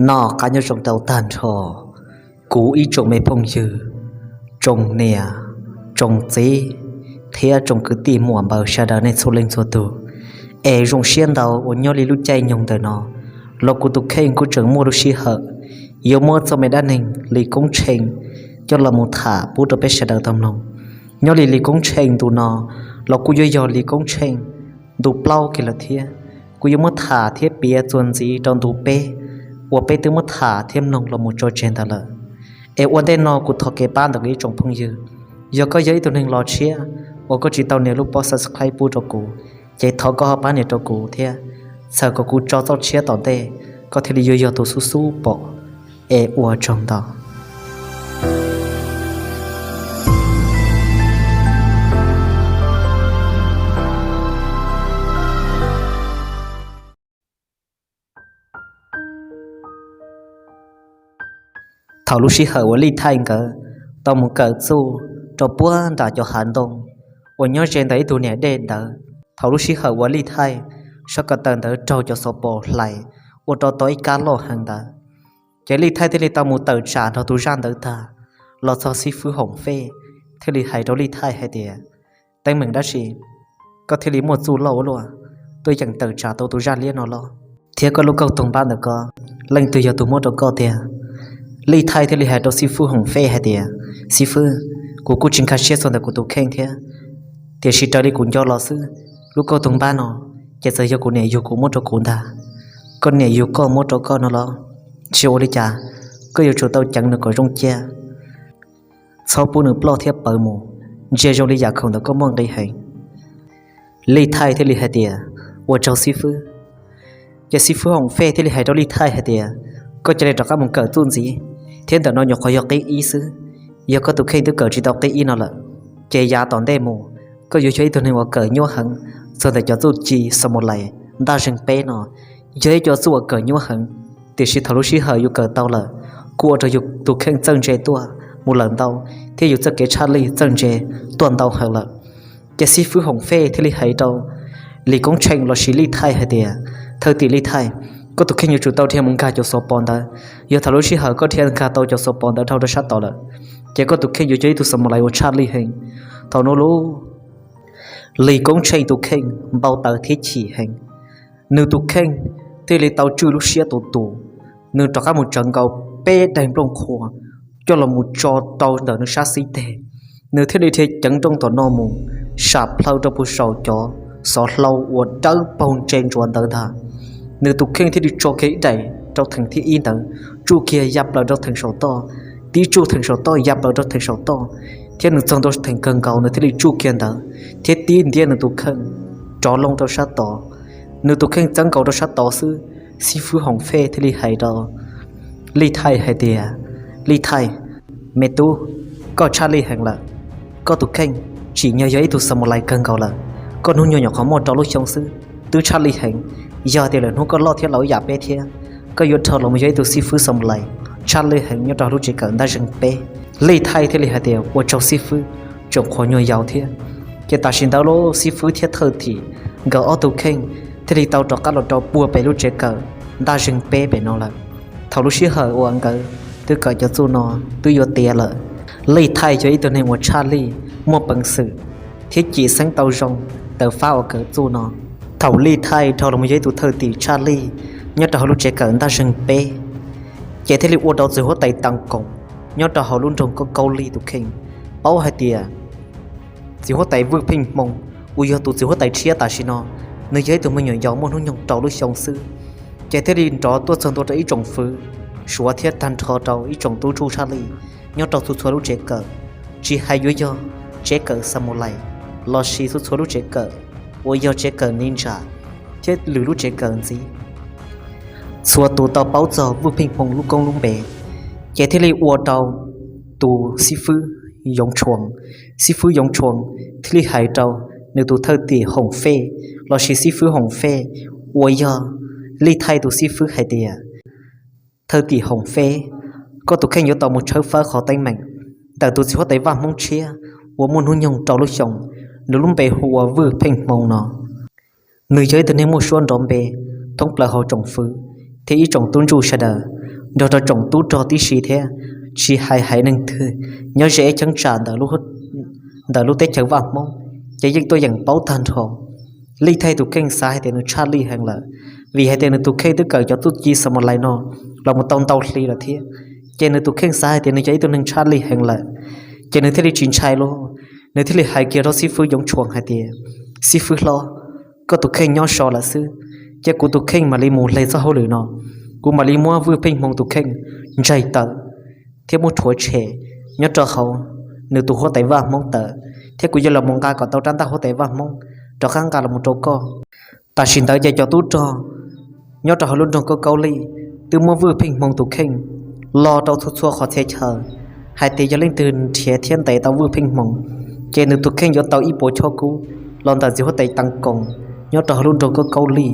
Noj qab nyob zoo rau tag nrho kuv ib tsoom me phooj ywg, tsoom niam, tsoom txiv thiab tsoom kwv tij muam npawg sawv daws nej txhua leej txhua tus. Es zoo siab ntau uas nyob li lub caij nyoog ntawm no los kuv tus kheej kuj tseem muaj lub sij hawm yuav muab txoj me dab neeg Lis Koob Tsheej coj los mus tham pub rau peb sawv daws tau mloog. Nyob li Lis Koob Tsheej ntu no los kuj yuav yog Lis Koob Tsheej ntu plaub kiag lawm thiab. Kuv yuav muab tham thiab piav txuas ntxiv rau ntu peb uas peb twb muab tham thiab mloog los mus tso tseg ntawd lawm. Es ua ntej no kuv thov kev pab ntawm kuv ib tsoom phooj ywg, yog koj yog ib tug neeg los tshiab uas koj tsis tau nias lub pob subscribe pub rau kuv, ces thov koj ho pab nias rau kuv thiab, txhawm kom kuv tso txoj tshiab tom ntej koj thiaj li yuav yog tus xub xub pom. Es ua tsaug ntau. Thaum lub sij hawm uas Lij Thaij nkawd tau mus kawm txuj rau puag nram cov hav ntoo uas nyob ze ntawm ib tug niam dej ntawd, thaum lub sij hawm uas Lij Thaij sawv ko taw ntawd raug cov xov pos hlais ua rau tau ib kab loj heev ntawd, ces Lij Thaij thiaj li tau mus tawm tsam nrog tus zaj ntawd tag los txog xib fwb Hoom Fej thiaj li hais rau Lij Thaij hais tias, teeb meem dab tsi koj thiaj li muaj txuj loj ua luaj tuaj yeem tawm tsam tau tus zaj liab no los? Thiab koj lub kauj toog npab ntawm koj leej twg yog tus muab rau koj tiag? Lij Thaij thiaj li hais rau xib fwb Hoom Fej hais tias, xib fwb, kuv kuj tsis nkag siab txog ntawm kuv tus kheej thiab, tiam sis raws li kuv nco los xwb, lub kauj toog npab no ces txawm yog kuv niam yug kuv muab rau kuv ntag. Koj niam yug koj muab rau koj no los? Tsis ua li cas, koj yuav tsum tau ceev nws kom zoo cia, txhob pub nws ploj thiab pawv mus, ntsia zoo li yam khaum ntawm koj muaj nqi heev. Lij Thaij thiaj li hais tias, ua tsaug xib fwb. Ces xib fwb Hoom Fej thiaj li hais rau Lij Thaij hais tias, koj cia li rov qab mus kawm txuj ntxiv, thiab ntawm no nyuam qhuav yog qib ib xwb. Yog koj tus kheej twb kawm tsis tau qib ib no lawm, ces yav tom ntej mus koj yuav yog ib tug neeg uas kawm nyuaj heev txog ntawm cov txuj ci Xamus Lais ntaj zeeg peb no. Yog ib co txuj uas kawm nyuaj heev, tiam sis thaum lub sij hawm yus kawm tau lawm, kuj ua rau yus tus kheej txawj ntse tuaj mus lawm ntau, thiab yus txoj kev tshaj lij txawj ntse tuaj ntau heev lawm. Ces xib fwb Hoom Fej thiaj li hais rau Lis Koob Tsheej lossis Lij Thaij hais tias, thawj tim Lij Thaij, koj tus kheej yuav tsum tau dhia mus nkag cov xov pos ntawd. Yog thaum lub sij hawm koj dhia nkag tau cov xov pos ntawd dhau rau sab tod lawm, ces koj tus kheej yuav yog ib tug Xamus Lais uas tshaj lij heev. Thaum no lub Lis Koob Tsheej tus kheej npau taws thiab chim heev. Nws tus kheej thiaj li tau tswj lub siab tus tus, nws rov qab mus tsawv nkaus peb daim nplooj qhua coj los mus tso rau ntawm nws sab xib teg. Nws thiaj li dhia ceev nrooj tom no mus, sam plhaw rau puag saum cov xov hlau uas dawb paug ntse ntsuav ntawd ntag. Nws tus kheej thiaj li tso kiag ib daim rau theem thib ib ntawd, tsuj kiag ya plaws rau theem saum toj, tib tsuj theem saum toj ya plaws rau theem saum toj, thiab nws txog ntua theem kawg nkaus nws thiaj li tsuj kiag ntawd thiab tib ntiab nws tus kheej rov loo rau sab tod. Nws tus kheej txawb nkaus rau sab tod xwb, xib fwb Hoom Fej thiaj li hais rau Lij Thaij hais tias, Lij Thaij, me tub, koj tshaj lij heev lawm. Koj tus kheej tsim nyog yog ib tug Xamus Lais kawg nkaus lawm. Koj hnub nyoog nyuam qhuav muaj rau lub xyoo xwb twb tshaj lij heev. Yog tias lawm hnub koj loj thiab laus ib yam peb thiab, koj yuav dhau los mus yog ib tug xib fwb Xamus Lais tshaj lij heev nyob rau lub tsev kawm ntaj zeeg peb. Lij Thaij thiaj li hais tias, ua tsaug xib fwb, tseem qhuav nyuag yaus thiab. Ces tam sim ntawd lub xib fwb thiab thawj tim nkawd ob tug kheej thiaj li tau rov qab los rau puag pem lub tsev kawm ntaj zeeg peb pem no lawm. Thaum lub sij hawm uas nkawd twb kawm cov txuj no twb yuav tiav lawm, Lij Thaij yog ib tug neeg uas tshaj lij, muaj peev xwm thiab cim xeeb tau zoo ntawm fab uas kawm txuj no. Thaum Lij Thaij dhau los mus yog ib tug thawj tim tshaj lij nyob rau hauv lub tsev kawm ntaj zeeg peb, ces thiaj li ua rau txiv huab tais Tav Koom nyob rau hauv lub nroog Kaub Kaub Lij tus kheej paub hais tias txiv huab tais Vwj Pheej Hmoo uas yog tus txiv huab tais tshiab tam sim no, nws yog ib tug me nyuam yaus muaj hnub nyoog rau lub xyoo xwb. Ces thiaj li nrov tuaj txog ntua rau ib tsoom fwv Suav thiab tag nrho rau ib tsoom tub tsuj tshaj lij nyob rau txhua txhua lub tsev kawm, tsis hais yuav yog tsev kawm Xamus Lais lossis txhua txhua lub tsev kawm uas yog tsev kawm ninja thiab lwm lub tsev kawm ntxiv. Txhua tus tau paub txog Vwj Pheej Hmoo lub koob lub npe, ces thiaj li ua rau tus xib fwb Yoov Tshuas, xib fwb Yoov Tshuas thiaj li hais rau nws tus thawj tim Hoom Fej lossis xib fwb Hoom Fej uas yog Lij Thaij tus xib fwb hais tias, thawj tim Hoom Fej, koj tus kheej yuav tau mus tshawb fawb qhov teeb meem ntawm tus txiv huab tais vaj Hmoob tshiab uas muaj hnub nyoog rau lub xyoo, nws lub npe hu ua Vwj Pheej Hmoo no. Nws yog ib tug neeg muaj suab nrov npe thoob plaws hauv tsoom fwv, thiab ib tsoom tub ntsuj sawv daws, nrog rau tsoom tub rog tib si thiab, tsis hais haiv neeg twg nyob ze ib cheeb tsam ntawm lub teb chaws Vaj Hmoob, ces yeej tuaj yeem paub tag nrho. Lij Thaij tus kheej xav hais tias nws tshaj lij heev lawm, vim hais tias nws tus kheej twb kawm cov txuj ci Xamalais no los mus tau ntau hli lawm thiab, ces nws tus kheej xav hais tias nws yog ib tug neeg tshaj lij heev lawm, ces nws thiaj li tsis ntshai lauj. Nws thiaj li hais kiag rau xib fwb Yoov Tshuas hais tias, Xib fwb hlob, koj tus kheej nyob so lawm xwb, ces kuv tus kheej mam li mus hle txoj hauj lwm no. Kuv mam li muab Vwj Pheej Hmoo tus kheej ntsaig tawm thiab muab rhuav tshem nyob rau hauv nws tus huab tais Vaj Hmoob tawm, thiab kuv yuav los mus nqa kom tau rab ntaj huab tais Vaj Hmoob rov qab nqa los mus rau koj. Tam sim ntawd ces cov tub rog nyob rau hauv lub nroog Kaub Kaub Lij twb muab Vwj Pheej Hmoo tus kheej lo rau txhua txhua qhov txhia chaw hais tias yog leej twg nrhiav thiab ntes tau Vwj Pheej Hmoo, ces nws tus kheej yuav tau ib puas choj kub los ntawm txiv huab tais Tees Koos nyob rau hauv lub nroog Kaub Kaub Lij.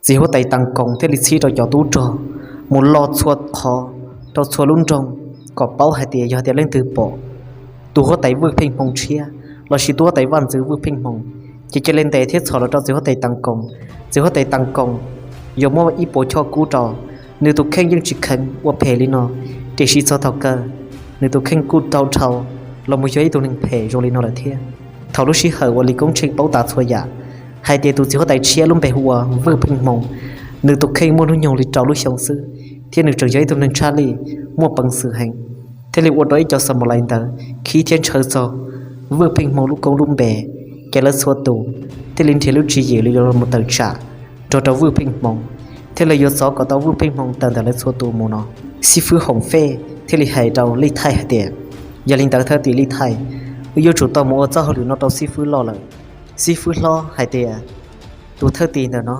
Txiv huab tais Tees Koos thiaj li txib rau cov tub rog mus lo txhua qhov rau txhua lub nroog kom paub hais tias yog tias leej twg pom tus huab tais Vwj Pheej Hmoo tshiab lossis tus huab tais vaj ntxwv Vwj Pheej Hmoo, ces cia li ntes thiab txhom los rau txiv huab tais Tees Koos. Txiv huab tais Tees Koos yuav muab ib puas choj kub rau. Nws tus kheej yeej tsis kheev ua phem li no, tiam sis txog thaum kawg nws tus kheej kuj tau dhau los mus yog ib tug neeg phem zoo li no lawm thiab. Thaum lub sij hawm uas Lis Koob Tsheej paub tas txhua yam hais tias tus txiv huab tais tshiab lub npe hu ua Vwj Pheej Hmoo, nws tus kheej muaj hnub nyoog li rau lub xyoo xwb, thiab nws tseem yog ib tug neeg tshaj lij, muaj peev xwm heev, thiaj li ua rau ib co Xamalais ntawd khib thiab ntshaw txog Vwj Pheej Hmoo lub koob lub npe, ces lawv txhua tus thiaj li nrhiav lub tswv yim li los mus tawm tsam nrog rau Vwj Pheej Hmoo, thiaj li yuav txov kom tau Vwj Pheej Hmoo tawm ntawm lawv txhua tus mus no. Xib fwb Hoom Fej thiaj li hais rau Lij Thaij hais tias, Yog li ntawd thawj tim Lij Thaij, wb yuav tsum tau mus ua txoj hauj lwm no rau xib fwb loj lawm. Xib fwb hlob hais tias tus thawj tim ntawm no,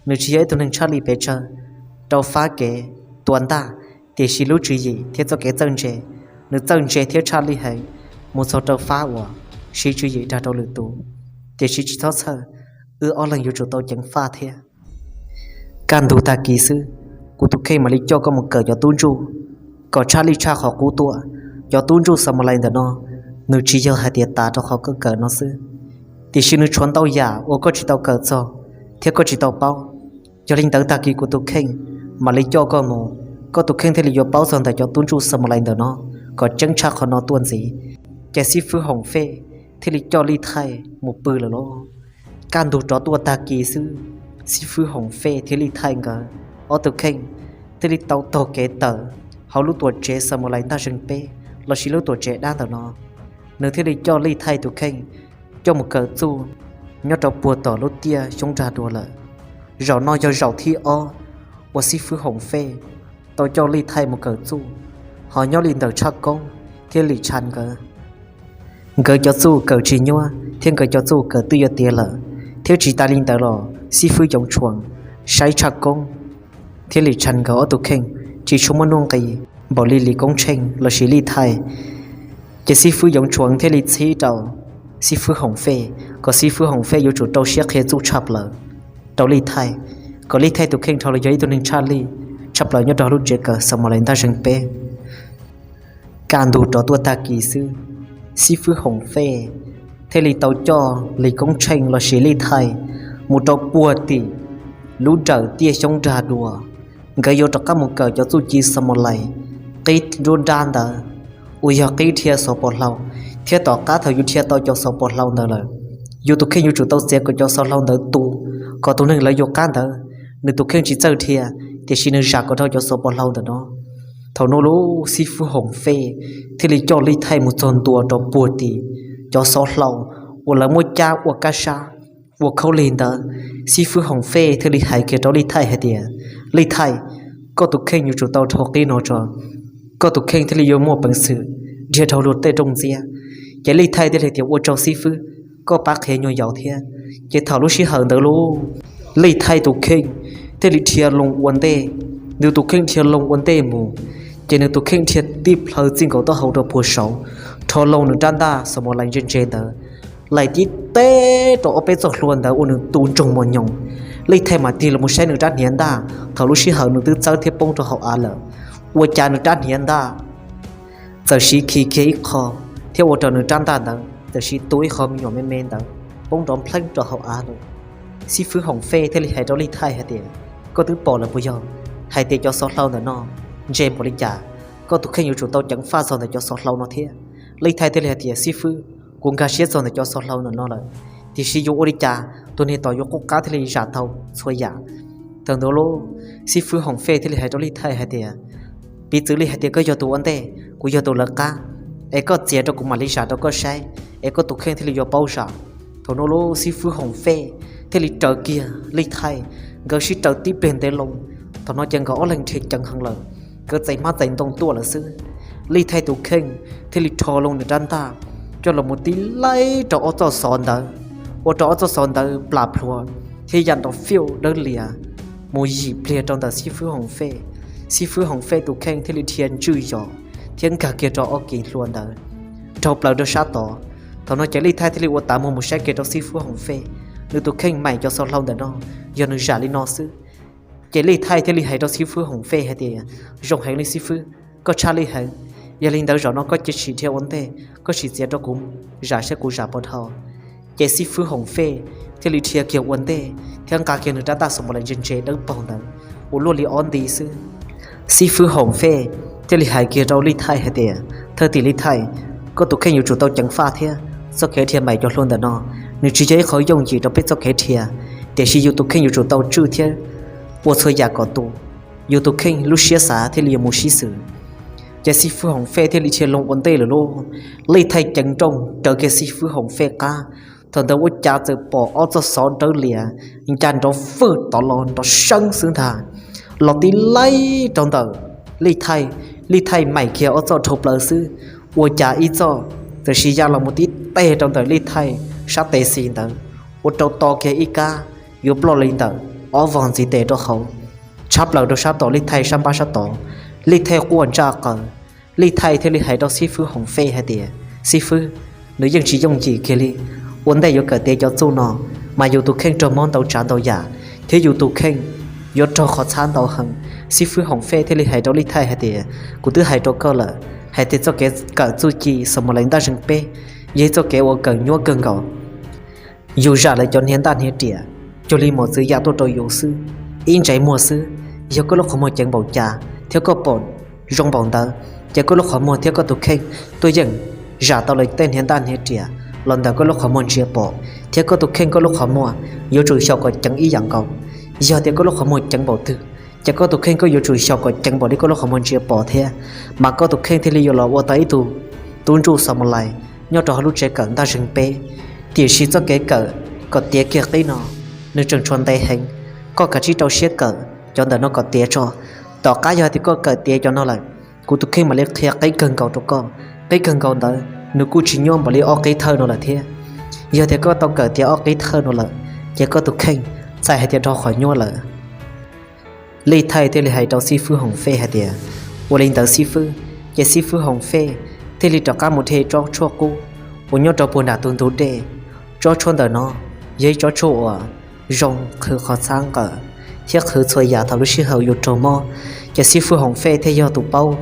nws tsis yog ib tug neeg tshaj lij pes tsawg rau fab kev tua ntaj, tiam sis lub tswv yim thiab txoj kev txawj ntse, nws txawj ntse thiab tshaj lij heev mus txog rau fab uas siv tswv yim dag rau lwm tus. Tiam sis tsis txhob txhawj, wb ob leeg yuav tsum tau ceev faj thiab. Kaj ntug tag kis xwb, kuv tus kheej mam li coj koj mus kawm cov tub ntsuj kom tshaj lij tshaj qhov qub tuaj. Cov tub ntsuj Xamalais ntawm no, nws tsis yog hais tias tas rau qhov koj kawm no xwb, tiam sis nws tshuav ntau yam uas koj tsis tau kawm txog thiab koj tsis tau paub. Yog li ntawd tag kis kuv tus kheej mam li coj koj mus, koj tus kheej thiaj li yuav paub txog ntawm cov tub ntsuj Xamalais ntawm no kom tseeb tshaj qhov no tuaj ntxiv. Ces xib fwb Hoom Fej thiaj li coj Lij Thaij mus pw lawm lauj. Kaj ntug rov tuaj tag kis xwb, xib fwb Hoom Fej thiab Lij Thaij nkawd ob tug kheej thiaj li tau taug kev tawm hauv lub tuam tsev Xamalais ntaj zeeg peb lossis lub tuam tsev dab ntawm no. Nws thiaj li coj Lij Thaij tus kheej coj mus kawm txuj nyob rau puag tom lub tiaj xyoob nrag dua lawm. Zaum no yog zaum thib ob uas xib fwb Hoom Fej tau coj Lij Thaij mus kawm txuj, ho nyob li ntawm Tshaj Koob thiab Lis Tshas nkawd, nkawd cov txuj kawm tsis nyuaj thiab nkawd cov txuj kawm twb yuav tiav lawm. Thiab tsis tas li ntawd los xib fwb Yoov Tshuas saib Tshaj Koob thiab Lis Tshas nkawd ob tug kheej tsis tshua muaj nuj nqis npaum li Lis Koob Tsheej lossis Lij Thaij. Ces xib fwb Yoov Tshuas thiaj li txhib rau xib fwb Hoom Fej kom xib fwb Hoom Fej yuav tsum rau siab qhia txuj tshaj plaws rau Lij Thaij, kom Lij Thaij tus kheej dhau los yog ib tug neeg tshaj lij tshaj plaws nyob rau lub tsev kawm Xamalais ntaj zeeg peb. Kaj ntug rov tuaj tag kis xwb, xib fwb Hoom Fej thiaj li tau coj Lis Koob Tsheej lossis Lij Thaij mus rau puag tim lub nrawm tiaj xyoob nrag dua. Nkawd yuav rov qab mus kawm cov txuj ci Xamalais qib nruab nrab ntawd uas yog qib dhia xov pos hlau, thiab tom qab thaum yus dhia tau cov xov pos hlau ntawd lawm, yus tus kheej yuav tsum tau txiav kom cov xov hlau ntawd tu, kom tus neeg lawv yuav qab ntawd nws tus kheej tsis txawj dhia, tiam sis nws zam kom dhau cov xov pos hlau ntawm no. Thaum no lub xib fwb Hoom Fej thiaj li coj Lij Thaij mus txog ntua rau puag tim cov xov hlau uas lawv muab cab ua kab sab ua khaub lig ntawd. Xib fwb Hoom Fej thiaj li hais kiag rau Lij Thaij hais tias, Lij Thaij, koj tus kheej yuav tsum tau dhau qib no tso, koj tus kheej thiaj li yuav muaj peev xwm dhia dhau luag tej rooj ntxiab. Ces Lij Thaij thiaj li tias, Ua tsaug xib fwb, koj pab qhia nyuag yaus thiab. Ces thaum lub sij hawm ntawd lauj, Lij Thaij tus kheej thiaj li dhia loo ua ntej. Nws tus kheej dhia loo ua ntej mus, ces nws tus kheej dhia tib plhaw txij nkaus taub hau rau puag saud, rho loo nws rab ntaj Xamalais ntse ntse ntawd laim tib teb rau ob peb txoj hlua ntawd ua nws tu ntsoog mos nyoos. Lij Thaij mam tig los mus saib nws rab hniav ntaj, thaum lub sij hawm nws twb txawb thiab poob rau hauv av lawm. Ua cas nws rab hniav ntaj txawm siv khi kiag ib qho, thiab ua rau nws rab ntaj ntawd txawm siv tu ib qho me nyuam me me ntawd poob nrov npleeb rau hauv av lawm. Xib fwb Hoom Fej thiaj li hais rau Lij Thaij hais tias, Koj twb pom lawm puas yog hais tias cov xov hlau ntawm no ntse npaum li cas? Koj tus kheej yuav tsum tau ceev faj txog ntawm cov xov hlau no thiab. Lij Thaij thiaj li hais tias, Xib fwb, kuv nkag siab txog ntawm cov xov hlau ntawm no lawm, tiam sis yuav ua li cas tus niag tom yuav qub qab thiaj li zam tau txhua yam? Thaum ntawd lub xib fwb Hoom Fej thiaj li hais rau Lij Thaij hais tias, Piv txwv li hais tias koj yog tus ua ntej, kuv yog tus lawv qab, es koj txiav rau kuv mam li zam rau koj saib, es koj tus kheej thiaj li yuav paub zam. Thaum no lub xib fwb Hoom Fej thiaj li raws kiag Lij Thaij, nkawd sib raws tib pliag ntev loo. Thaum no ces nkawd ob leeg dhia ceev heev lawm, nkawd txais hmab txais ntoo tuaj lawm xwb. Lij Thaij tus kheej thiaj li rho loo nws rab ntaj coj los mus tib laib rau ob txoj xov ntawd, ua rau ob txoj xov ntawd plam plhuav thiab ya nrov fiuj dawb lias mus yim pliag rau ntawm xib fwb Hoom Fej. Xib fwb Hoom Fej tus kheej thiaj li dhia ntswj yos thiab nkag kiag rau ob ke hlua ntawd dhau plaws rau sab tod. Thaum no ces Lij Thaij thiaj li ua tav muag mus saib kiag rau xib fwb Hoom Fej, nws tus kheej maim cov xov hlau ntawm no yog nws zam li no xwb. Ces Lij Thaij thiaj li hais rau xib fwb Hoom Fej hais tias, Zoo heev li xib fwb, koj tshaj lij heev. Yog li ntawd zaum no koj cia li sim dhia ua ntej, koj sim txiav rau kuv zam saib kuv zam puas dhau. Ces xib fwb Hoom Fej thiaj li dhia kiag ua ntej thiab nqa kiag nws rab ntaj xos mas lais ntse ntse dawb paug ntawd ua luaj li ob nti xwb. Xib fwb Hoom Fej thiaj li hais kiag rau Lij Thaij hais tias, Thawj tim Lij Thaij, koj tus kheej yuav tsum tau ceev faj thiab. Txoj kev dhia maim cov hlua ntawm no, nws tsis yog ib qho yooj yim rau peb txoj kev dhia, tiam sis yus tus kheej yuav tsum tau tswj thiab ua txhua yam kom tus yus tus kheej lub siab xav thiaj li yuav mus sib xws. Ces xib fwb Hoom Fej thiaj li dhia loo ua ntej lawm lauj. Lij Thaij ceev nrooj raws kiag xib fwb Hoom Fej qab. Thaum ntawd ua cas txawm pom ob txoj xov dawb lias ncaj nrov fwj tod los nrov seeb xwb ntag, los tib laib rau ntawm Lij Thaij. Lij Thaij maim kiag ob txoj dhau plaws xwb, ua cas ib txoj txawm sis ya los mus tib teg rau ntawm Lij Thaij sab tes xis ntawd, ua rau to kiag ib kab yuav ploj li ntawm ob vog ntxiv tes rau hauv, tshab plaws rau sab tom Lij Thaij sab npab sab tod. Lij Thaij quaj ntsaj qaws. Lij Thaij thiaj li hais rau xib fwb Hoom Fej hais tias, Xib fwb, nws yeej tsis yooj yim kiag li. Ua ntej yuav kawm tiav cov txuj no, mas yus tus kheej raug mob ntau tsav ntau yam, thiab yus tus kheej yuav raug qhov txhab ntau heev. Xib fwb Hoom Fej thiaj li hais rau Lij Thaij hais tias, Kuv twb hais rau koj lawm hais tias txoj kev kawm txuj ci xos mas lais ntaj zeeg peb yog ib txoj kev uas kawm nyuaj kawg nkaus. Yus zam lawv cov hniav ntaj hniav riam cuag li mos txwv ya tuaj rau yus xwb, ib ntsais muag xwb. Yog koj lub qhov muag ceev npaum cas thiab koj pom zoo npaum ntawd, ces koj lub qhov muag thiab koj tus kheej tuaj yeem zam tau lawv tej hniav ntaj hniav riam los ntawm koj lub qhov muag ntsia pom, thiab koj tus kheej koj lub qhov muag yuav tsum xyaum kom ceev ib yam nkaus. Yog tias koj lub qhov muag ceev npaum twg, ces koj tus kheej koj yuav tsum xyaum kom ceev npaum li koj lub qhov muag ntsia pom thiab, mas koj tus kheej thiaj li yuav los ua tau ib tug tub ntsuj xos mas lais nyob rau hauv lub tsev kawm ntaj zeeg peb. Tiam sis txoj kev kawm kom tiav kiag qib no, nws tseem tshuav ntev heev. Koj kav tsij rau siab kawm cov ntawm no kom tiav tso. Tom qab yog tias koj kawm tiav cov no lawm, kuv tus kheej mam li qhia qib kawg nkaus rau koj. Qib kawg nkaus ntawd nws kuj tsis nyuaj npaum li ob qib thawj no lawm thiab. Yog tias koj tau kawm tiav ob qib thawj no lawm, ces koj tus kheej txhais hais tias dhau qhov nyuaj lawm. Lij Thaij thiaj li hais rau xib fwb Hoom Fej hais tias, Ua li ntawd xib fwb. Ces xib fwb Hoom Fej thiaj li rov qab mus dhia tsob tshuaj qub uas nyob rau puag nram tus ntug dej. Tsob tshuaj ntawm no yog ib tsob tshuaj uas zoo qhwv qhov txhab nqawm thiab qhwv txhua yam thaum lub sij hawm yus raug mob. Ces xib fwb Hoom Fej thiaj yog tus paub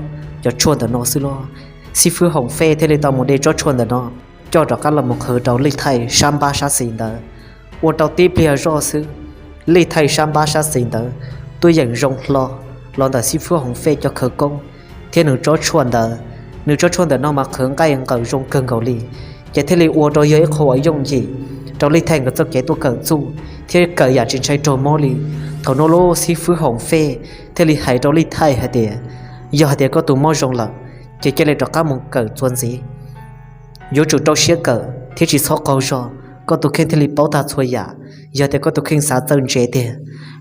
cov tshuaj ntawm no xwb lauj. Xib fwb Hoom Fej thiaj li tau mus de tsob tshuaj ntawm no coj rov qab los mus qhwv rau Lij Thaij sab npab sab xis ntawd. Ua rau tib pliag zoj xwb, Lij Thaij sab npab sab xis ntawd tuaj yeem zoo hlo los ntawm xib fwb Hoom Fej cov khawv koob thiab nws tsob tshuaj ntawd. Nws tsob tshuaj ntawm no mas qhwv nqaij nqawm zoo kawg nkaus li, ces thiaj li ua rau yog ib qho uas yooj yim rau Lij Thaij nkawd txoj kev tuaj kawm txuj thiab kawm yam tsis ntshai raug mob li. Thaum no lub xib fwb Hoom Fej thiaj li hais rau Lij Thaij hais tias, Yog hais tias koj tus mob zoo lawm, ces cia li rov qab mus kawm txuas ntxiv. Yuav tsum rau siab kawm thiab tsis txhob qaug zog, koj tus kheej thiaj li paub tag txhua yam. Yog tias koj tus kheej xav txawj ntse tiag.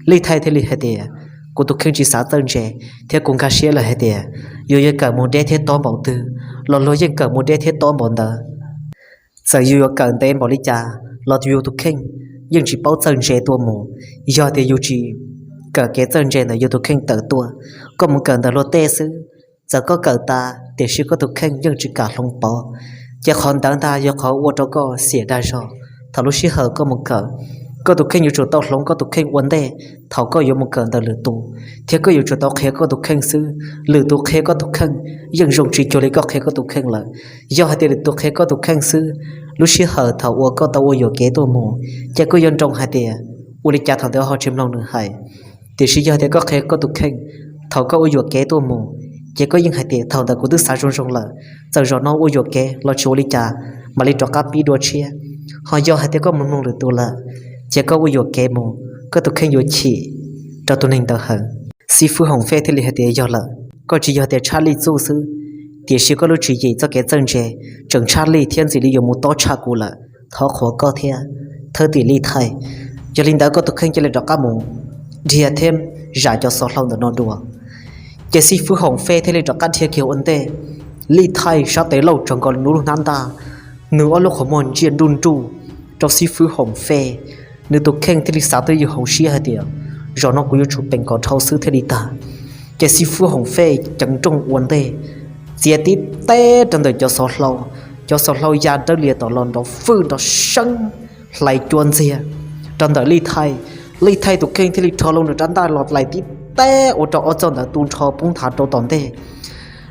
Lij Thaij thiaj li hais tias, Kuv tus kheej tsis xav txawj ntse, thiab kuv nkag siab lawm hais tias yus yuav kawm mus deb thiab tob npaum twg los luag yeej kawm mus deb thiab tob npaum ntawd. Txawm yus yuav kawm ntev npaum li cas los yus tus kheej yeej tsis paub txawj ntse tua mus. Yog tias yus tsis kawm kev txawj ntse ntawm yus tus kheej tawm tuaj, koj mus kawm ntawm luag tej xwb, txawm koj kawm tas tiam sis koj tus kheej yeej tsis kam hloov pauv, ces qhov ntawd ntag yog qhov ua rau koj xiam dag zog. Thaum lub sij hawm koj mus kawm, koj tus kheej yuav tsum tau hloov koj tus kheej ua ntej thaum koj yuav mus kawm ntawm lwm tus, thiab koj yuav tsum tau qhia koj tus kheej xwb. Lwm tus qhia koj tus kheej yeej zoo tsis cuag li koj qhia koj tus kheej lawm. Yog hais tias lwm tus qhia koj tus kheej xwb, lub sij hawm thaum uas koj tau ua yuam kev tuaj mus, ces koj yuav nroo hais tias ua li cas thaum ntawd ho tsis mloog nws hais. Tiam sis yog tias koj qhia koj tus kheej, thaum koj ua yuam kev tuaj mus, ces koj yeej hais tias thaum ntawd kuv twb xav zoo zoo lawm, txawm zaum no ua yuam kev los tsis ua li cas, mam li rov qab pib dua tshiab. Ho yog hais tias koj mus mloog lwm tus lawm, ces koj ua yuam kev mus, koj tus kheej yuav chim rau tus neeg ntawd heev. Xib fwb Hoom Fej thiaj li hais tias yog lawm, koj tsis yog tias tshaj lij txuj xwb, tiam sis koj lub tswv yim txoj kev txawj ntse tseem tshaj lij thiab ntxim li yuav mus tob tshaj kuv lawm, thov qhuas koj thiab, thawj tim Lij Thaij. Yog li ntawd koj tus kheej cia li rov qab mus dhia thiab zam cov xov hlau ntawm no dua. Ces xib fwb Hoom Fej thiaj li rov qab dhia kiag ua ntej, Lij Thaij sab tes lauj tsaws nkaus nws lub hnab ntaj, nws ob lub qhov muag ntsia nruj nruj rau xib fwb Hoom Fej. Nws tus kheej thiaj li xav twb ywm hauv siab hais tias, zaum no kuv yuav tsum peem kom dhau xwb thiaj li tag. Ces xib fwb Hoom Fej ceev nrooj ua ntej, txiav tib teb rau ntawm cov xov hlau, cov xov hlau ya dawb lias tom los nrov fwj nrov seeb hlais cua ntxiag rau ntawm Lij Thaij. Lij Thaij tus kheej thiaj li rho loo nws rab ntaj los hlais tib teb ua rau ob txoj ntawd tu nrho poob nthav rau tom ntej.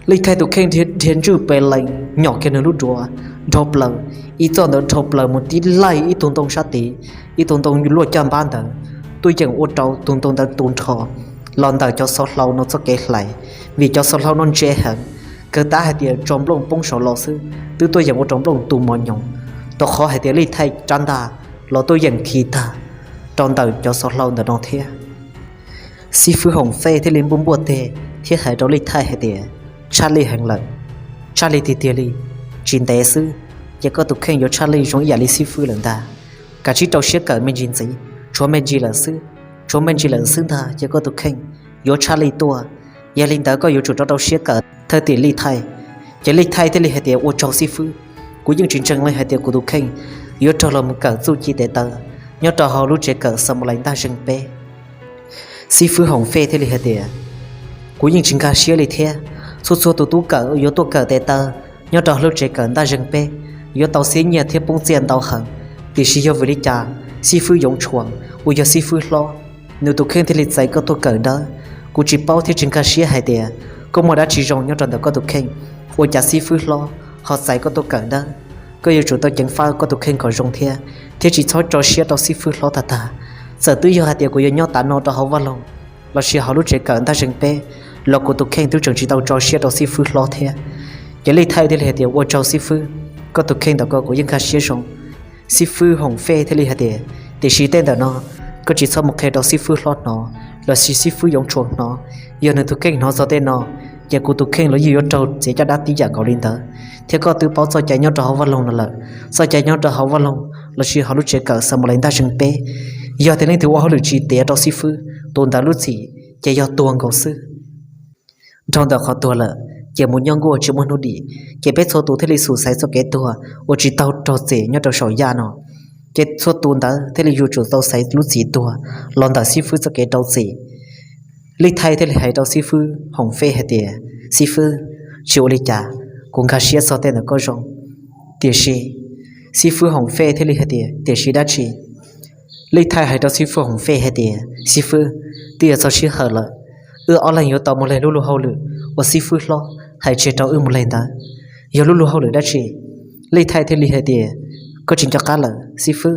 Lij Thaij tus kheej dhia ntswj pes lees nyom kiag nws lub duav dhau plaws, ib txoj ntawd dhau plaws mus tib laig ib tug ntoo sab tid, ib tug ntoo luaj caj npab ntawd, tuaj yeem ua rau tus ntoo ntawd tu nrho los ntawm cov xov hlau no txoj kev hlais, vim cov xov hlau no ntse heev, kawg tab hais tias tso nplooj poob saud los xwb twb tuaj yeem ua rau nplooj tu mos nyoos, rau qhov hais tias Lij Thaij rab ntaj los tuaj yeem khi tag rau ntawm cov xov hlau ntawm no thiab. Xib fwb Hoom Fej thiaj li npuaj npuaj teg thiab hais rau Lij Thaij hais tias, tshaj lij heev lawm, tshaj lij tiag tiag li, tsis ntev xwb ces koj tus kheej yuav tshaj lij zoo ib yam li xib fwb lawm ntag. Kav tsij rau siab kawm me ntsis ntxiv, tshuav me ntsis lawm xwb, tshuav me ntsis lawm xwb ntag ces koj tus kheej yuav tshaj lij tuaj. Yog li ntawd koj yuav tsum rau rau siab kawm thawj tim Lij Thaij. Ces Lij Thaij thiaj li hais tias, ua tsaug xib fwb, kuv yeej tsis ntseeg li hais tias kuv tus kheej yuav raug los mus kawm txuj ci tes taw nyob rau hauv lub tsev kawm Xamus Lais Ntaj Zeeg Peb. Xib fwb Hoom Fej thiaj li hais tias, kuv yeej tsis nkag siab li thiab. Txhua txhua tus tub kawm yuav tuaj kawm tes taw nyob rau lub tsev kawm Ntaj Zeeg Peb yuav tau xiab nyiaj thiab poob txiaj ntau heev, tiam sis yog vim li cas xib fwb Yoov Tshuas uas yog xib fwb hlob, nws tus kheej thiaj li txais koj tuaj kawm dawb? Kuv tsis paub thiab tsis nkag siab hais tias koj muaj dab tsi zoo nyob rau ntawm koj tus kheej, ua cas xib fwb hlob ho txais koj tuaj kawm dawb? Koj yuav tsum tau ceev faj koj tus kheej kom zoo thiab, thiab tsis txhob tso siab rau xib fwb hlob tag tag. Txawm twb yog hais tias kuv yuav nyob tav no rau hauv vaj loog lossis hauv lub tsev kawm Ntaj Zeeg Peb los kuv tus kheej twb tseem tsis tau tso siab rau xib fwb hlob thiab. Ces Lij Thaij thiaj li hais tias, ua tsaug xib fwb, koj tus kheej ntawm ko kuv yeej nkag siab zoo. Xib fwb Hoom Fej thiaj li hais tias, tiam sis tej ntawm no koj tsis txhob mus qhia rau xib fwb hlob hnov lossis xib fwb Yoov Tshuas hnov. Yog nws tus kheej hnov txog tej no, ces kuv tus kheej los yeej yuav raug txiav caj dab tib yam nkaus li ntawd. Thiab koj twb paub txoj cai nyob rau hauv vaj loog no lawm, txoj cai nyob rau hauv vaj loog lossis hauv lub tsev kawm Xamus Lais Ntaj Zeeg Peb, yog tias leej twg ua hauj lwm tsis tiav rau xib fwb, tus ntawd lub txim ces yog tuag nkaus xwb. Dhau ntawm qhov tuag lawm ces mus nyob nkuaj tsis muaj hnub dim, ces peb txhua tus thiaj li xub xaiv txoj kev tuag uas tsis tau raug txim nyob rau saum yaj no. Ces txhua tus ntawd thiaj li yuav tsum tau xaiv lub txim tuag los ntawm xib fwb txoj kev rau txim. Lij Thaij thiaj li hais rau xib fwb Hoom Fej hais tias, xib fwb, tsis ua li cas, kuv nkag siab txog tej ntawm koj zoo. Tiam sis, xib fwb Hoom Fej thiaj li hais tias, tiam sis dab tsi? Lij Thaij hais rau xib fwb Hoom Fej hais tias, xib fwb, twb yuav txog sij hawm lawm, wb ob leeg yuav tau mus leg lub luag hauj lwm uas xib fwb hlob hais tseg rau wb mus leg ntawd. Yog lub luag hauj lwm dab tsi? Lij Thaij thiaj li hais tias, koj tsis nco qab lawm xib fwb,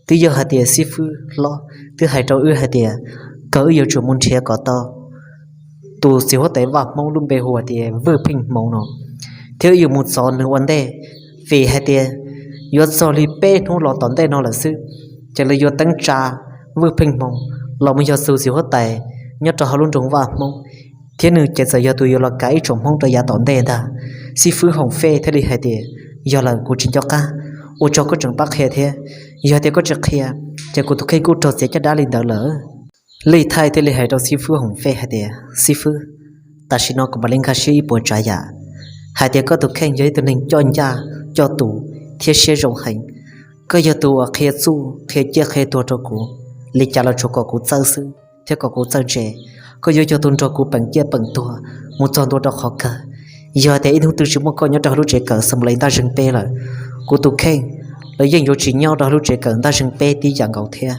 twb yog hais tias xib fwb hlob twb hais rau wb hais tias kom wb yuav tsum mus nrhiav kom tau tus txiv huab tais vaj Hmoob lub npe hu hais tias Vwj Pheej Hmoov no, thiab wb yuav mus txov nws ua ntej, vim hais tias yuav txog li peb hnub los tom ntej no lawm xwb, ces lawv yuav teeb tsa Vwj Pheej Hmoov los mus yog tus txiv huab tais nyob rau hauv lub nroog vaj Hmoob, thiab nws ces txawm yog tus yuav los kav ib tsoom Hmoob rau yav tom ntej ntag. Xib fwb Hoom Fej thiaj li hais tias, yog lawm, kuv tsis nco qab, ua tsaug koj tseem pab qhia thiab, yog tias koj tsis qhia ces kuv tus kheej kuj raug txiav caj dab li ntawd lawm. Lij Thaij thiaj li hais rau xib fwb Hoom Fej hais tias, xib fwb, tam sim no kuv mam li nkag siab ib puas tsav yam hais tias koj tus kheej yog ib tug neeg coj ncaj coj tus thiab siab zoo heev. Koj yog tus uas qhia txuj qhia ciaj qhia tuag rau kuv, li cas los tsuas kom kuv txawj xwb thiab kom kuv txawj ntse. Koj yuav yog tus nrog kuv peem ciaj peem tuag mus txog ntua rau qhov kawg. Yog tias ib hnub twg tsis muaj koj nyob rau hauv lub tsev kawm Xamus Lais Ntaj Zeeg Peb lawm, kuv tus kheej los yeej yuav tsis nyob rau hauv lub tsev kawm Ntaj Zeeg Peb tib yam nkaus thiab.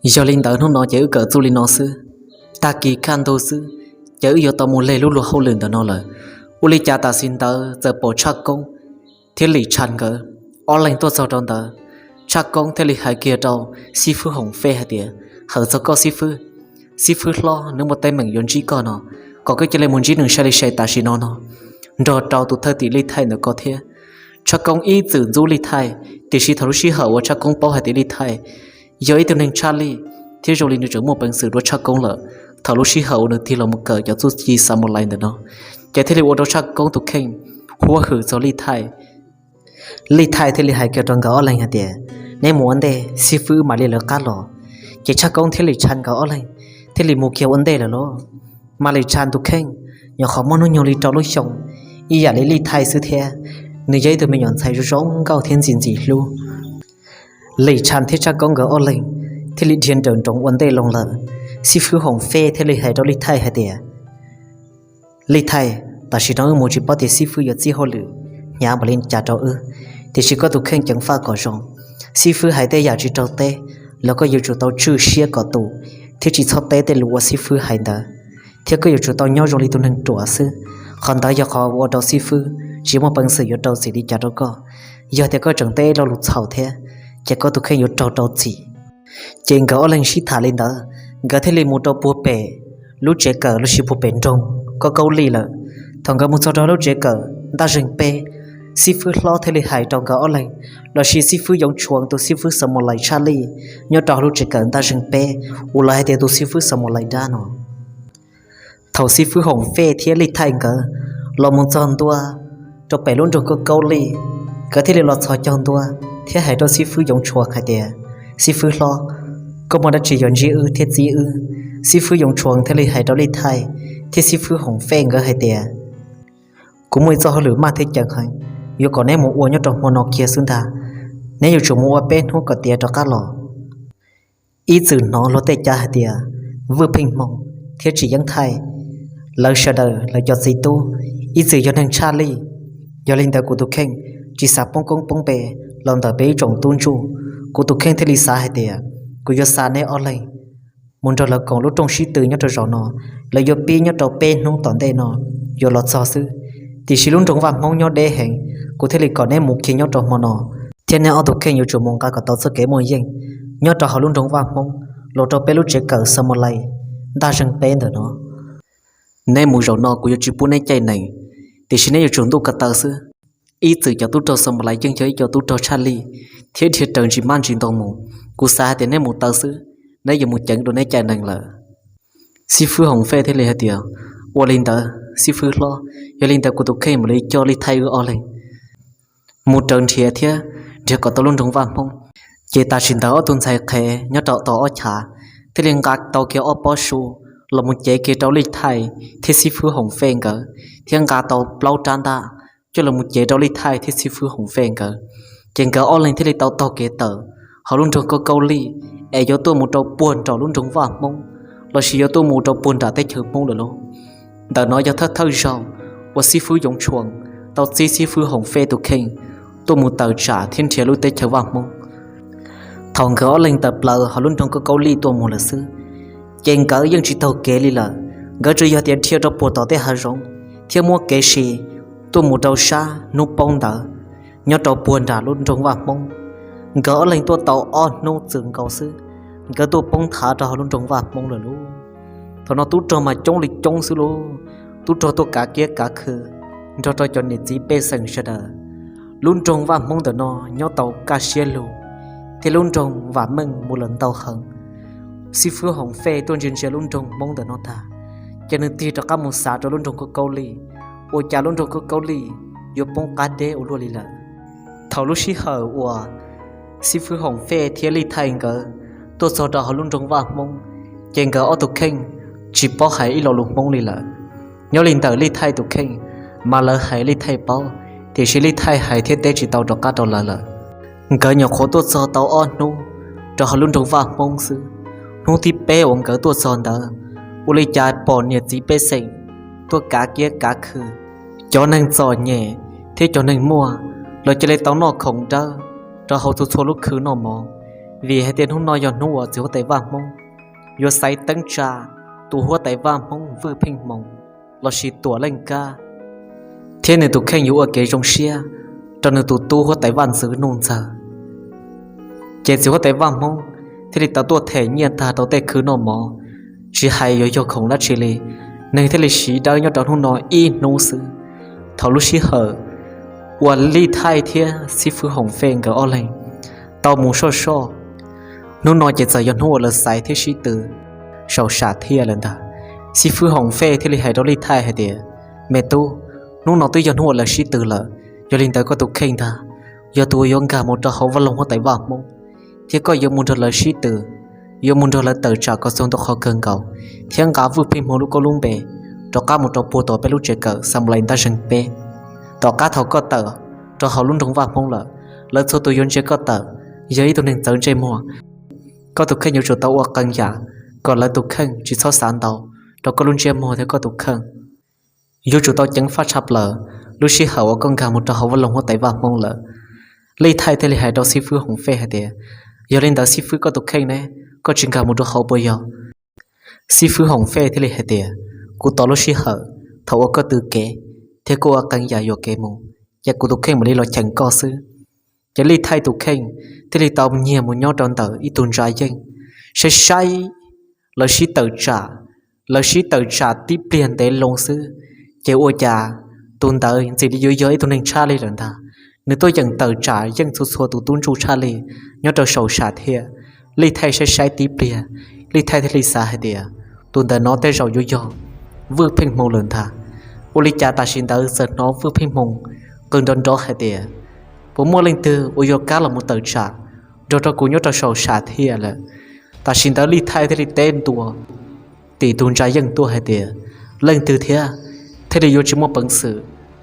Yog li ntawd hnub no ces wb kawm txuj li no xwb, tag kis kaj ntug xwb ces wb yuav tau mus leg lub luag hauj lwm ntawm no lawm. Ua li cas tam sim ntawd txawm pom Tshaj Koob thiab Lim Tshaj nkawd ob leeg tuaj txog rau ntawd. Tshaj Koob thiaj li hais kiag rau xib fwb Hoom Fej hais tias, hawm txog koj xib fwb, Xib fwb hlob, nws muaj teeb meem yuav ntsib koj no, kom koj cia li mus ntsib nws sai li sai tam sim no no, nrog rau tus thwj tim Lij Thaij ntawm koj thiab. Tshaj Koob ib txwm ntxub Lij Thaij, tiam sis thaum lub sij hawm uas Tshaj Koob paub hais tias Lij Thaij yog ib tug neeg tshaj lij, thiab zoo li nws tseem muaj peev xwm dua Tshaj Koob lawm, thaum lub sij hawm uas nws tig los mus kawm cov txuj ci Xamus Lais ntawm no, ces thiaj li ua rau Tshaj Koob tus kheej huab hwm txog Lij Thaij. Lij Thaij thiaj li hais kiag rau nkawd ob leeg hais tias, neb mus ua ntej, xib fwb mam li lawv qab los. Ces Tshaj Koob thiab Lis Tshaj nkawd ob leeg thiaj li mus kiag ua ntej lawm lauj. Mas Lis Tshaj tus kheej, nyuam qhuav muaj hnub nyoog li rau lub xyoo, ib yam li Lij Thaij xwb thiab, nws yog ib tug me nyuam ntxhais zoo zoo nkauj thiab ntxim ntxim hlub. Lis Tshaj thiab Tshaj Koob nkawd ob leeg thiaj li dhia nrawm nroos ua ntej loo lawm. Xib fwb Hoom Fej thiaj li hais rau Lij Thaij hais tias, Lij Thaij, tam sim no wb mus tsis paub tias xib fwb yuav txib hauj lwm hnyav npaum li cas rau wb, tiam sis koj tus kheej ceev faj kom zoo. Xib fwb hais tej yam tsis raug teb los koj yuav tsum tau tswj siab kom tu, thiab tsis txhob teb tej lus uas xib fwb hais ntawd, thiab koj yuav tsum tau nyob zoo li tus neeg ruam xwb. Qhov ntawd yog qhov ua rau xib fwb tsis muaj peev xwm yuav rau txim li cas rau koj. Yog tias koj tseem teb lo lus txhaum thiab, ces koj tus kheej yuav raug rau txim. Ces nkawd ob leeg sib tham li ntawd, nkawd thiaj li mus rau puag pem lub tsev kawm los sis puag pem nroog Kaub Kaub Lij lawm. Thaum nkawd mus txog rau lub tsev kawm ntaj zeeg peb, xib fwb hlob thiaj li hais rau nkawd ob leeg, los sis xib fwb Yoov Tshuas tus xib fwb Xamus Lais tshaj lij nyob rau lub tsev kawm ntaj zeeg peb, uas lawv hais tias tus xib fwb Xamus Lais dab no. Thaum xib fwb Hoom Fej thiab Lij Thaij nkawd los mus txog ntua rau pem lub nroog Kaub Kaub Lij, nkawd thiaj li los txhos caug ntua thiab hais rau xib fwb Yoov Tshuas hais tias, xib fwb hlob, koj muaj dab tsi yuav ntsib wb thiab txib wb? Xib fwb Yoov Tshuas thiaj li hais rau Lij Thaij thiab xib fwb Hoom Fej nkawd hais tias, kuv muaj ib txoj hauj lwm maj thiab ceev heev, yuav kom neb mus ua nyob rau hmo no kiag xwb ntag. Neb yuav tsum mus ua peb hnub kom tiav rov qab los. Ib txwm hnov luag tej cav hais tias Vwj Pheej Hmoo thiab Tsim Yeeb Thaij, lawv sawv daws lawv cov txiv tub ib txwm yog neeg tshaj lij. Yog li ntawd kuv tus kheej tsis xav poob koob poob npe los ntawm peb ib tsoom tub ntsuj. Kuv tus kheej thiaj li xav hais tias kuv yuav xa neb ob leeg mus nrog lawv koom lub rooj sib tw nyob rau zaum no, lawv yuav pib nyob rau peb hnub tom ntej no yuav los txog xwb. Tiam sis lub nroog Vaj Hmoob nyob deb heev, kuv thiaj li kom neb mus kiag nyob rau hmo no, thiab neb ob tug kheej yuav tsum mus nqa kom tau txoj kev muaj yeej nyob rau hauv lub nroog Vaj Hmoob los rau peb lub tsev kawm Xamus Lais ntaj zeeg peb ntawm no. Neb mus zaum no kuv yuav tsis pub neb caij nees, tiam sis neb yuav tsum ntuj ko taw xwb. Ib txwm cov tub rog Xamus Lais yeej yog ib co tub rog tshaj lij thiab dhia raws ntsis mab ntsis ntoo mus. Kuv xav hais tias neb mus taw xwb, neb yuav mus ceev dua neb caij nees lawm. Xib fwb Hoom Fej thiaj li hais tias, ua li ntawd xib fwb hlob, yog li ntawd kuv tus kheej mam li coj Lij Thaij wb ob leeg mus raws nrhiav thiab nrhiav kom tau lub nroog Vaj Hmoob. Ces tam sim ntawd ob tug ntxhais qhev nyob rau tom ob chav thiaj li nqa tau kiag ob pob su los mus cev kiag rau Lij Thaij thiab xib fwb Hoom Fej nkawd, thiab nqa tau plaub rab ntaj coj los mus cev rau Lij Thaij thiab xib fwb Hoom Fej nkawd. Ces nkawd ob leeg thiaj li tau taug kev tawm hauv lub nroog Kaub Kaub Lij, es yuav tuaj mus rau puag nram lub nroog Vaj Hmoob, los sis yuav tuaj mus rau puag nram teb chaws Hmoob lawm lauj. Ntawm no yog thawj thawj zaug uas xib fwb Yoov Tshuas tau txib xib fwb Hoom Fej tus kheej tuaj mus tawm tsam thiab nrhiav lub teb chaws Vaj Hmoob. Thaum nkawd ob leeg tawm plaws hauv lub nroog Kaub Kaub Lij tuaj mus lawm xwb, ces nkawd yeej tsis taug kev li lawm. Nkawd tsuas yog tias dhia rau puag tom tej hav zoov thiab muab kev si tuaj mus rau sab hnub poob ntawd nyob rau puag nram lub nroog Vaj Hmoob. Nkawd ob leeg tuaj tau ob hnub txwm nkaus xwb, nkawd tuaj poob thav rau hauv lub nroog Vaj Hmoob lawm lauj. Thaum no tub rog mas coob li coob xwb lauj. Tub rog tuaj kav kiab kav khw nrog rau cov niam txiv pej xeem sawv daws. Lub nroog Vaj Hmoob ntawm no nyob tau kaj siab lug, thiab lub nroog vam meej mus lawm ntau heev. Xib fwb Hoom Fej tuaj ntsia ntsia lub nroog Hmoob ntawm no tag, ces nws tig rov qab mus xav rau lub nroog Kaub Kaub Lij, ua cas lub nroog Kaub Kaub Lij yuav poob qab deb ua luaj li lawm. Thaum lub sij hawm uas xib fwb Hoom Fej thiab Lij Thaij nkawd tuaj txog rau hauv lub nroog Vaj Hmoob, ces nkawd ob tug kheej tsis paub hais ib lo lus Hmoob li lawm. Nyob li ntawm Lij Thaij tus kheej, mas lawv hais Lij Thaij paub, tiam sis Lij Thaij hais thiab teb tsis tau rov qab rau lawv lawm. Nkawd nyuam qhuav tuaj txog tau ob hnub rau hauv lub nroog Vaj Hmoob xwb. Hnub thib peb uas nkawd tuaj txog ntawd, ua li cas pom niam txiv pej xeem tuaj kav kiab kav khw, cov neeg txom nyem thiab cov neeg muaj los cia li tau noj khoom dawb rau hauv txhua txhua lub khw noj mov, vim hais tias hnub no yog hnub uas txiv huab tais Vaj Hmoob yuav xaiv teeb tsa tus huab tais Vaj Hmoob Vwj Pheej Hmoo lossis Tuam Leej Kab, thiab nws tus kheej yuav ua kev zoo siab rau nws tus tub huab tais Vaj Ntxwv Nuj Ntxawg. Ces txiv huab tais Vaj Hmoob thiaj li tau tuaj them nyiaj tag rau tej khw noj mov, tsis hais yuav yog khoom dab tsi li, neeg thiaj li siv dawb nyob rau hnub no ib hnub xwb. Thaum lub sij hawm uas Lij Thaij thiab xib fwb Hoom Fej nkawd ob leeg tau mus soj soj, hnub no ces txawm yog hnub uas lawv xaiv thiab sib tw saum sam thiaj lawm ntag. Xib fwb Hoom Fej thiaj li hais rau Lij Thaij hais tias, me tub, hnub no twb yog hnub uas lawv sib tw lawm, yog li ntawd koj tus kheej ntag yog tus uas yuav nkag mus rau hauv vaj loog huab tais vaj Hmoob, thiab koj yuav mus nrog lawv sib tw, yuav mus nrog lawv tawm tsam kom txog ntua qhov kawg nkaus, thiab nqa Vwj Pheej Hmoo lub koob lub npe rov qab mus rau puag tom peb lub tsev kawm Xa Mus Lais Ntab Zeeg peb. Tom qab thaum koj tawm rau hauv lub nroog vaj Hmoob lawm, lawv txhua tus yuav ntsia koj tawm yog ib tug neeg txawv ntsej muag. Koj tus kheej yuav tsum tau ua qee yam kom lawv tus kheej tsis txhob xav ntau rau koj lub ntsej muag thiab koj tus kheej. Yuav tsum tau ceev faj tshaj plaws lub sij hawm uas koj nkag mus rau hauv vaj loog huab tais vaj Hmoob lawm. Lij Thaij thiaj li hais rau xib fwb Hoom Fej hais tias, yog li ntawd xib fwb, koj tus kheej ne, koj tsis nkag mus rau hauv puas yog? Xib fwb Hoom Fej thiaj li hais tias, kuv tos lub sij hawm thaum uas koj tw kev thiab koj ua qee yam yuam kev mus, ces kuv tus kheej mam li los cheem koj xwb. Ces Lij Thaij tus kheej thiaj li tau nyiag mus nyob rau ntawm ib tug ntsa yeej, saib saib lawv sib tawm tsam, lawv sib tawm tsam tib pliag ntev loo xwb, ces ua cas tus ntawd ntxim li yuav yog ib tug neeg tshaj li lawm ntag. Nws tuaj yeem tawm tsam yeej txhua txhua tus tub ntsuj tshaj li nyob rau saum sam thiaj. Lij Thaij saib saib tib pliag, Lij Thaij thiaj li xav hais tias, tus ntawm no tej zaum yuav yog Vwj Pheej Hmoo lawm ntag. Ua li cas tam sim ntawd txawm hnov Vwj Pheej Hmoo qw nrov nrov hais tias, puas muaj leej twg uas yuav kam los mus tawm tsam nrog rau kuv nyob rau saum sam thiaj lawm? Tam sim ntawd Lij Thaij thiaj li teb ntua tim tus ntsa yeej tuaj hais tias, leej twg thiab thiaj li yuav tsis muaj peev xwm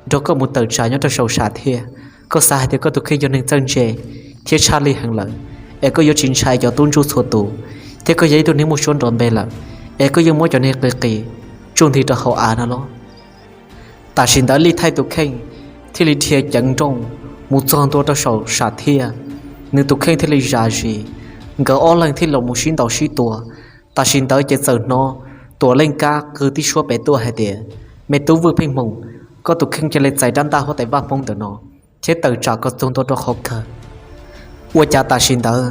nrog koj mus tawm tsam nyob rau saum sam thiaj? Koj xav hais tias koj tus kheej yog neeg txawj ntse thiab tshaj li heev lawm, es koj yuav tsis ntshai cov tub ntsuj txhua tus, thiab koj yog ib tug neeg muaj suab nrov npe lawm, es koj yuav muab cov neeg qis qis tsuj nti rau hauv av no los? Tam sim ntawd Lij Thaij tus kheej thiaj li dhia ceev nrooj mus txog ntua rau saum sam thiaj. Nws tus kheej thiaj li zam zis, nkawd ob leeg thiaj los mus sib ntaus sib tua. Tam sim ntawd ces txawm hnov Tuam Leej Kab qw tib suab pem tuaj hais tias, me tub Vwj Pheej Hmoo, koj tus kheej cia li txais rab ntaj huab tais vaj Hmoob ntawm no thiab tawm tsam kom txog ntua rau qhov kawg. Ua cas tam sim ntawd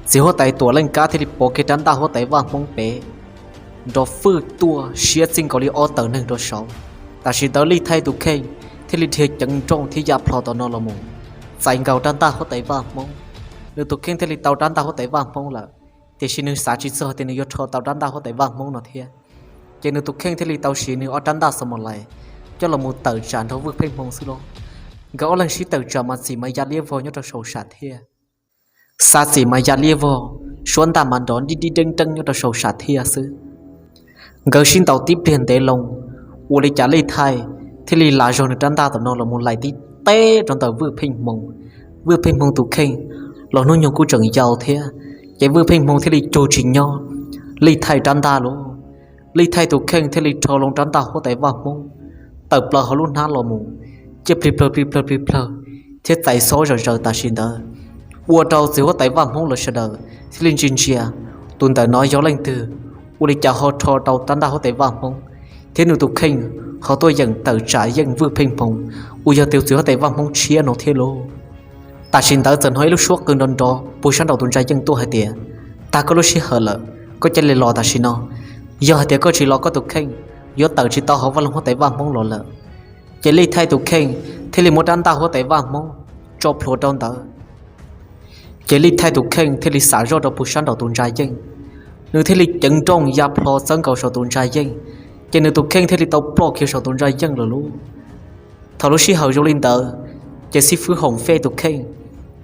txiv huab tais Tuam Leej Kab thiaj li pov kiag rab ntaj huab tais vaj Hmoob pem nrov fwj tuaj siab txij nkaus li ob tawm neeg rau saud. Tam sim ntawd Lij Thaij tus kheej thiaj li dhia ceev nrooj thiab ya plho tom no los mus txais nkaus rab ntaj huab tais vaj Hmoob. Nws tus kheej thiaj li tau rab ntaj huab tais vaj Hmoob lawm, tiam sis nws xav tsis txog tias nws yuav rho tau rab ntaj huab tais vaj Hmoob no thiab. Ces nws tus kheej thiaj li tau siv nws ob rab ntaj xo mos lais coj los mus tawm tsam nrog Vwj Pheej Hmoo xwb los. Nkawd ob leeg sib tawm tsam mas txim mas ya liab vog nyob rau saum sam thiaj. Xa txim mas ya liab vog, suab ntaj mas nrov dib dib deeb deeb nyob rau saum sam thiaj xwb. Nkawd sib ntaus tib pliag ntev loo, ua li cas Lij Thaij thiaj li lav zog nws rab ntaj tom no los mus lais tib teb rau ntawm Vwj Pheej Hmoo. Vwj Pheej Hmoo tus kheej los hnub nyoog kuj tseem yau thiab, ces Vwj Pheej Hmoo thiaj li cug tsis nyob Lij Thaij rab ntaj lauj. Lij Thaij tus kheej thiaj li rho loo rab ntaj huab tais vaj Hmoob tawm plaws hauv lub hnab los mus, ciaj plig plawg plig plawg plig plawg, thiab txais xob zom zaws tam sim ntawd, ua rau txiv huab tais vaj Hmoob lawv sawv daws thiaj li ntsia ntsia, tus ntawm no yog leej twg, ua li cas ho rho tau rab ntaj huab tais vaj Hmoob, thiab nws tus kheej ho tuaj yeem tawm tsam yeej Vwj Pheej Hmoo uas yog tus txiv huab tais vaj Hmoob tshiab no thiab lauj. Tam sim ntawd txawm hnov ib lub suab qw nrov nrov puag sab nraum tus ntsa yeej tuaj hais tias, tag koj lub sij hawm lawm, koj cia li los tam sim no. Yog hais tias koj tsis los koj tus kheej yuav tawm tsis tau hauv vaj loog huab tais vaj Hmoob los lawm. Ces Lij Thaij tus kheej thiaj li muab rab ntaj huab tais vaj Hmoob tso plhuav rau ntawd. Ces Lij Thaij tus kheej thiaj li xam zoj rau puag sab nraum tus ntsa yeej, nws thiaj li ceev nrooj ya plho txawb nkaus saum tus ntsa yeej, ces nws tus kheej thiaj li tau ploj kiag saum tus ntsa yeej lawm lauj. Thaum lub sij hawm zoo li ntawd, ces xib fwb Hoom Fej tus kheej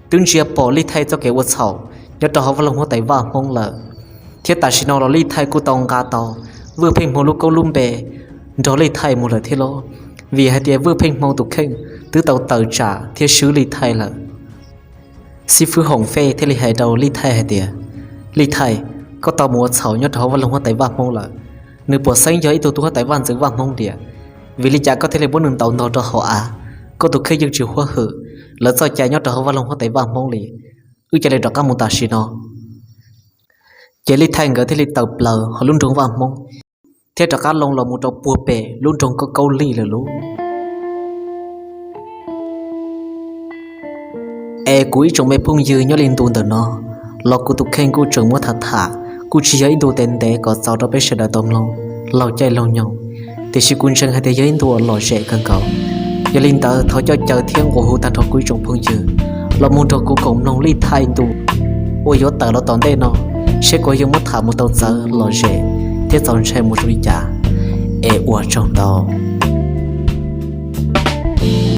twb ntsia pom Lij Thaij txoj kev ua txhaum nyob rau hauv vaj loog huab tais vaj Hmoob lawm, thiab tam sim no los Lij Thaij kuj tau nqa tau Vwj Pheej Hmoo lub koob lub npe nrog Lij Thaij mus lawm thiab lauj, vim hais tias Vwj Pheej Hmoo tus kheej twb tau tawm tsam thiab swb Lij Thaij lawm. Xib fwb Hoom Fej thiaj li hais rau Lij Thaij hais tias, Lij Thaij, koj tau mus ua txhaum nyob rau hauv vaj loog huab tais vaj Hmoob lawm. Nws puas xeeb yog ib tug tub huab tais vaj ntxwv vaj Hmoob tiag? Vim li cas koj thiaj li muab nws ntaus ntog rau hauv av? Koj tus kheej yeej tsis huab hwm lawv txoj cai nyob rau hauv vaj loog huab tais vaj Hmoob li. Wb cia li rov qab mus tam sim no. Ces Lij Thaij nkawd thiaj li tawm plaws hauv lub nroog vaj Hmoob, thiab rov qab loo los mus rau puag pem lub nroog Kaub Kaub Lij lawm lauj. Es kuv ib tsoom me phooj ywg, nyob li ntu ntawm no los kuv tus kheej kuj tseem muab tham tham Kuj tsis yog ib ntu tes ntev kom txaus rau peb sawv daws tau mloog laug caij laug nyoog, tiam sis kuv ntseeg hais tias yog ib ntu uas lom zem kawg nkaus. Yog li ntawd thov coj caw thiab nqua hu tag nrho kuv ib tsoom phooj ywg los mus nrog kuv koom mloog lij thaj ntu uas yuav tawm los tom ntej no, seb kuv yuav muab tham mus tau txawv lom zem thiab txaus ntshai mus zoo li cas. Es ua tsaug ntau.